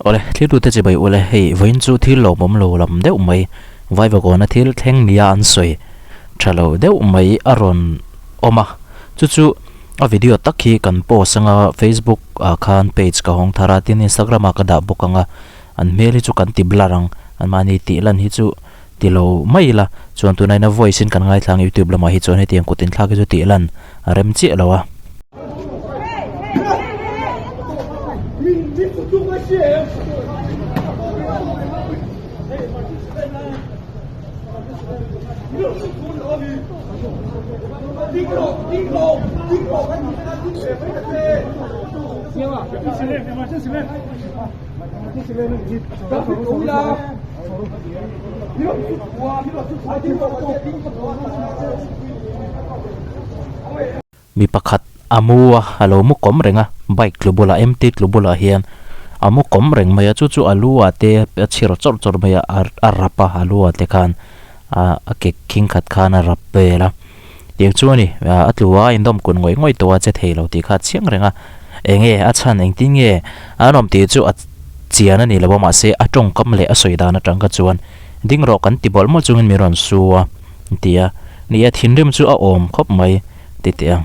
Awle, thiltute chibai ule, hei vawiin chu thil lawmawm lo lam deuh mai, Vaivakawna thil thleng nia an sawi tha lo deuh mai a rawn awm a, chu chu a video tak hi kan post anga Facebook ah khan page ka hawng thar a, tin Instagram ah ka dah bawk ang a, an hmel hi chu kan ti blur ang, anmahni tih lan hi chu ti lo mai ila, chuan tunah hian a voice in kan ngaithla ang YouTube lamah hi chuan hetiang kut inthlak hi chu tih lan a rem chiah lo a. Mi pakhat a mu a a lo mu kawm reng a bike tlu bulah empty tlu bulah hian a mu kawm reng mai a chu chu a lu ah te a chhir chawrh chawrh mai a a rap a a lu ah te khan ah a ke khing khat khan a rap vel a tiang chu a ni a tlu a a indawm kun ngawih ngawih tawh a che thei lo tih kha a chiang reng a eng nge a chhan engtin nge an awm tih chu a chian a ni lo a mahse a tawngkam leh a sawi dan atang kha chuan ding rawh kan ti bawlh mawlh chungin min rawn su a ti a ni a thinrim chu a awm khawp mai ti teh ang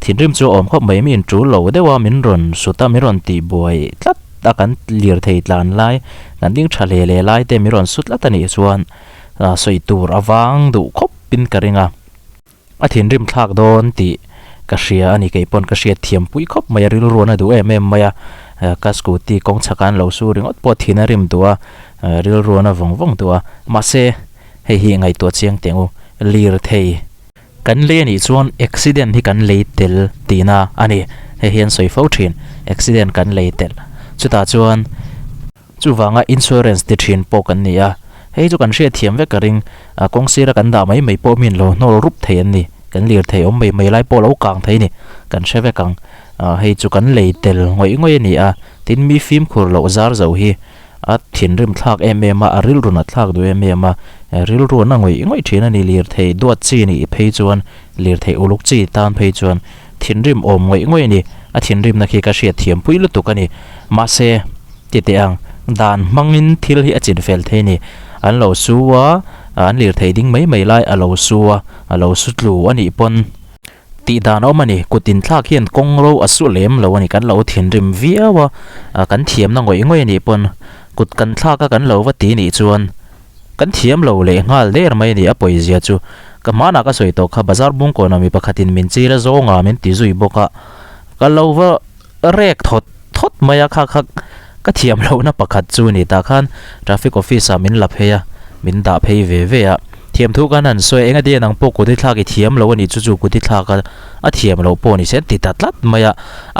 thinrim chu a awm khawp mai mi in tul lo deuh a min rawn sut a min rawn tih buai tlat a kan lirthei tlan lai kan ding tha hle hle lai te min rawn su tlat a nih chuan sawi tur avang duh khawp in ka ring a. A thinrim thlak dawn tih ka hria a ni kei pawn ka hriat thiam pui khawp mai a rilru an a duh em em mai a ka scooty kawng chhak ah an lo su ringawt pawh thin a rim duh a rilru an a vawng vawng duh a mahse hei hi ngaihtuah chiang teh ang u lirthei kan lei anih chuan accident hi kan lei tel tihna a ni hei hi an sawi fo thin accident kan lei tel chutah chuan. Chuvanga insurance ti thin pawh kan ni a, hei chu kan hriat thiam vek ka ring, a kawng sira kan dah mai mai pawh min lo hnawl rup thei an ni, kan lir thei awm mai mai lai pawh lo kang thei a ni, kan hre vek ang, hei chu kan lei tel ngawih ngawih a ni a, tin mi fimkhur loh zar zo hi a thinrim thlak em em a, a rilru nat thlak duh em em a, rilru an a ngawih ngawih thin a ni, lirthei duat chi nih phei chuan lirthei uluk chi tan phei chuan thinrim awm ngawih ngawih a ni, a thinrimna khi ka hriat thiam pui lutuk a ni, mahse. Ti teh ang, dan hmangin thil hi a chin fel thei a ni. An lo su a, an lirthei ding mai mai lai a lo su a, a lo su tlu a nih pawn tih dan a awm a ni. Kut inthlak hian kawng ro a su lem lo a ni, kan lo thinrim viau a, kan thiamna ngawih ngawih a nih pawn kut kan thlak a kan lo va ti nih chuan kan thiam lo leh nghal der mai a ni a pawizia chu. Ka hmanah ka sawi tawh kha bazar bungkawnah mi pakhatin min chil a zawnga min ti zui bawk a, ka lo va rek thawt thawt mai a kha kha ka thiam lohna pakhat chu ni tah khan traffic office ah min la phei a min dah phei ve ve a thiamthu khan han sawi a eng a dian ang pawh kut hi thlak i thiam lo a nih chu chu kut hi thlak a a thiam loh pawh ni se an ti ta tlat mai a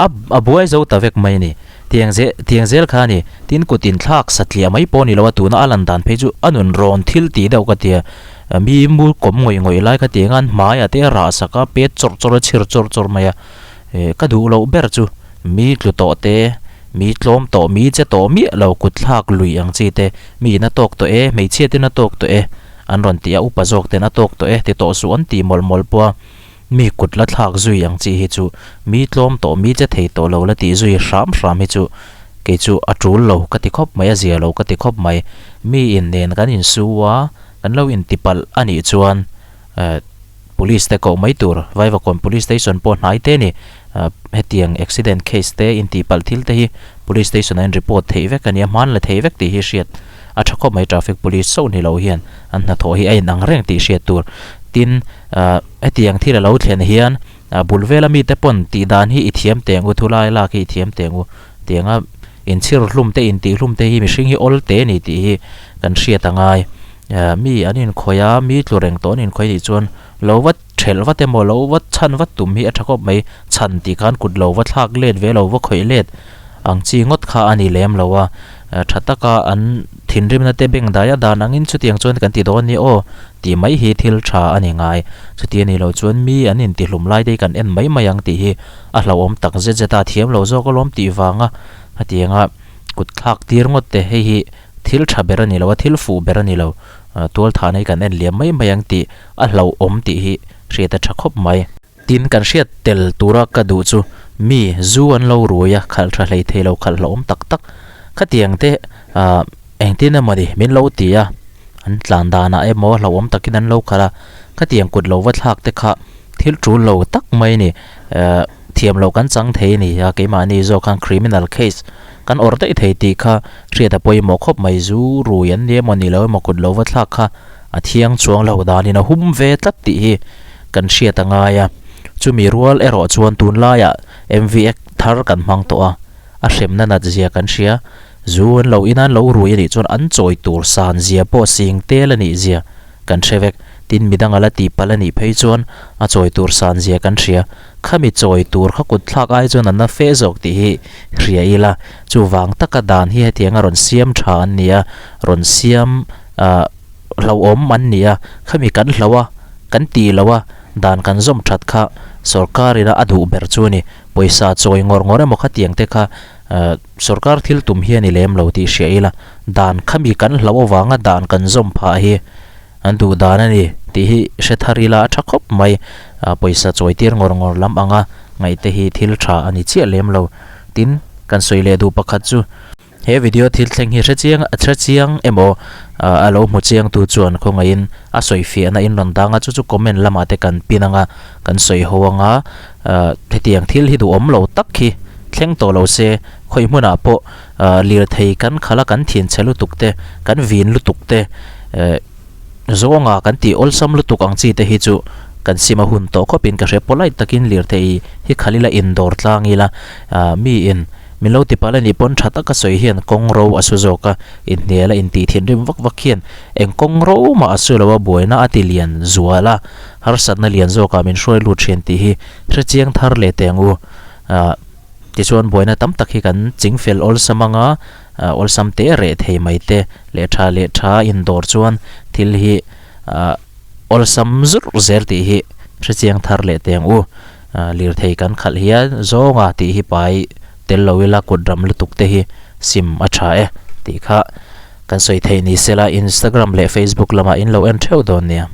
a a buai zo ta vek mai a ni tiang zel tiang zel kha a ni tin kut in thlak satliah mai pawh a ni lo a tuna a lan dan phei chu a nun rawn thil tih deuh ka tia mi mu kawm ngawih ngawih lai kha tiang a an hmaiah te a rah sak a pet chawrh chawrh a chhir chawrh chawrh mai a. Eh ka duh loh ber chu mi tlu tawh te, mi tlawm tawh, mi che tawh miah lo kut thlak lui ang chi te, mi in a tawk tawh e, hmeichhia ten a tawk tawh e an rawn ti a, upa zawk ten a tawk tawh e ti tawh suh an ti mawlh mawlh pawh a, mi kut la thlak zui ang chi hi chu mi tlawm tawh, mi che thei tawh lo la tih zui hram hram hi chu kei chu a tul lo ka ti khawp mai, a zia lo ka ti khawp mai. Mi in nen kan insu a, kan lo intipalh a nih chuan eh. Police te koh mai tur, Vaivakawn Police Station pawh hnai te ni. Hetiang accident case te intihpalh thil te hi Police Station ah in report theih vek a ni a, hman la thei vek tih hi hriat a tha khawp mai. Traffic Police chauh ni lo hian an hnathawh hi a inang reng tih hriat tur. Tin, hetiang thil a lo thlen hian bul vela mite pawn tih dan hi i thiam teh ang u, thulai lak hi i thiam teh ang u tianga inchhir hlum te intihhlum te hi mihring hi awl te a ni tih hi kan hriat a ngai. Mi an inkhawih a, mi tlu reng tawh an inkhawih anih chuan lo va thelh vat emaw lo va chhan vat tum hi a tha khawp mai. Chhan tih khan kut lo va thlak let ve lo va khawih let ang chi ngawt kha a ni lem lo a, tha taka an thinrimna te beng dai a dan angin chutiang chuan kan ti dawn ni aw tih mai hi thil tha a ni ngai. Chuti a nih loh chuan mi an intihlum lai te hi kan en mai mai ang tih hi a hlauhawm tak zet zet a, thiam lo zawk alawm tih vanga hetianga kut thlak tir ngawt te hei hi Thil tha ber a ni lo a, thil fuh ber a ni lo. Tual thahna hi kan en liam mai mai ang tih a hlauhawm tih hi hriat a tha khawp mai. Tin, kan hriat tel tura ka duh chu mi zu an lo rui a, khalh tha hlei thei lo, khalh hlauhawm tak tak Khatiang te ah engtin emaw ni min lo ti a, an tlan danah emaw hlauhawm takin an lo khalh a, khatiang kut lo va thlak te kha thil tul lo tak mai a ni. Eh thiam loh kan chang thei a ni a, keimahni zawk khan criminal case kan awrh daih thei tih kha hriat a pawimawh khawp mai. Zu rui an ni emaw ni lo emaw kut lo va thlak kha a thiang chuang lo danin a hum ve tlat tih hi kan hriat a ngai a. Chumi rual erawh chuan tunlaiah MV Act thar kan hmang tawh a. A hremna nat zia kan hria. Zu an lo in an lo rui a nih chuan an chawi tur san zia pawh sing tel a nih zia kan hre vek. Tin midang a la tih palh a nih phei chuan a chawi tur san zia kan hria. Khami chawi tur kha kut thlak ai chuan an na fe zawk tih hi hria ila. Chuvang taka dan hi hetiang a rawn siam tha an ni a, rawn siam ah hlauhawm an ni a. Khami kan hloh a, kan tih loh a, dan kan zawm that kha sorkar ina a duh ber chu a ni. Pawisa chawi ngawr ngawr emaw khatiang te kha sorkar thil tum hi a ni lem lo tih hria ila, dan khami kan hlauh avanga dan kan zawm phah hi an duh dan a ni tih hi hre thar ila a tha khawp mai. Pawisa chawi tir ngawr ngawr lam anga ngaihte hi thil tha a ni chiah lem lo. Tin, kan sawi leh duh pakhat chu. He video thil thleng hi hre chiang hre chiang emaw a lo hmu chiang tu chuan khawngaihin a sawi fiahna in rawn dang a chu chu comment lamah te kan pin anga kan sawi ho anga hetiang thil hi duhawm lo tak hi thleng tawh lo se khawi hmunah pawh lirthei kan khalh a kan thinchhe lutuk te kan vin lutuk te zawnga kan tih awlsam lutuk ang chi te hi chu kan sim a hun tawh khawpin ka hria polite takin lirthei hi khalh ila indawr tlang ila mi in Min lo ti palh a nih pawn tha taka sawi hian kawng ro a su zawk a, inhnial a intih thinrim vak vak hian eng kawng ro mah a su lo a, buaina a ti lian zual a, harsatna lian zawkah min hruai lut thin tih hi hre chiang thar leh teh ang u. Ahh tichuan buaina tam tak hi kan ching fel awlsam anga, awlsam teh reh thei mai te leh tha leh tha indawr chuan thil hi ahh awlsam zurh zel tih hi hre chiang thar leh teh ang u. Lirthei kan khalh hian zawnga tih hi pai tel lo ila kut ram lutuk te hi sim a tha e tih kha kan sawi theih ni sela Instagram leh Facebook lamah in lo en theuh dawn nia.